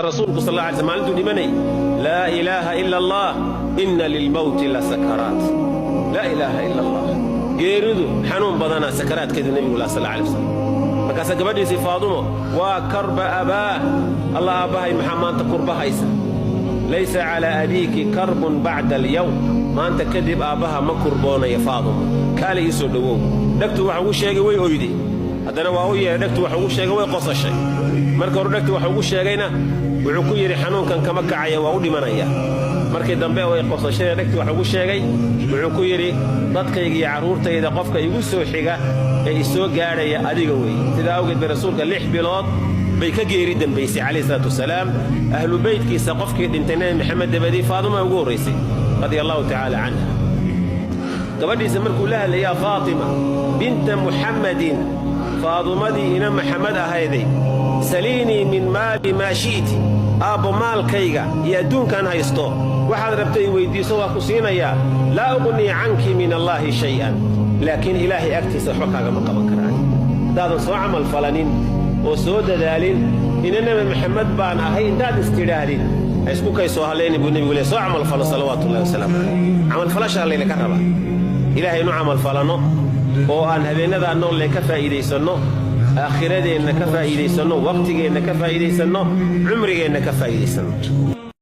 Rasuulku sal alla alay slam maalintuu dhimanay, "Laa ilaaha ila Allah, inna lilmawti la sakaraat, laa ilaaha ila Allah, geeridu xanuun badanaa sakaraadkeedu," nebigu lah sal alla alay wasalam. Markaasaa gabadhiisii Faadumo, "Waa karba abaah, Allah, aabbahay maxaa maanta kurba haysa?" "Laysa calaa abiiki karbun bacda alyawm." Maanta kadib aabbaha ma kurboonaya. "Faadumo, kaale, ii soo dhowow." Dhegtu wax ugu sheegay, way oyday. Haddana waa u yeedhay, dhegtu wax ugu sheegay, way qosashay. Marka hore dhegtu wax ugu sheegayna wuxuu ku yidhi, "Xanuunkan kama kacaya, waa u dhimanaya." Markii dambe way qosashayna, dhegtu wax ugu sheegay, wuxuu ku yidhi, "Dadkayga iyo carruurtayda qofka igu soo xiga ee isoo gaadhaya adiga weeye." Sidaa awgeed bay rasuulka 6 bilood bay ka geeri dambaysay, calayhi salaatu wasalaam. Ahlu beytkiisa qofkii dhintay Nebi Maxamed dabadii, Faaduma ugu horraysay, radia allahu tacaala canha. Gabadhiisa markuu la hadlayaa, "Faatima binta Muxammadin," Faadumadii ina Maxamed ahayday, "saliinii min maali maa shi'ti." Aabbo, maalkayga iyo adduunkan haysto waxaad rabta i weyddiiso, waa ku siinayaa. "Laa uqnii canki min allaahi shay'an," laakiin Ilaahay agtiisa waxba kaagama qaban karaan haddaadan soo camal falanin oo soo dadaalin. "Ina Nebi Maxamed baan ahay" intaad istidhaahdid, ha isku kay soo hallaynin, buu nebigu leey. Soo camalfalo, salawaatullahi wasalaamu calayh. Camalfalashaa layna rabaa, Ilaahay inu camalfalanno oo aan habeennadaa noolle ka faa'iidaysanno, aakhiradeenna ka faa'iidaysanno, waqtigeenna ka faa'iidaysanno, cumrigeenna ka faa'iidaysanno.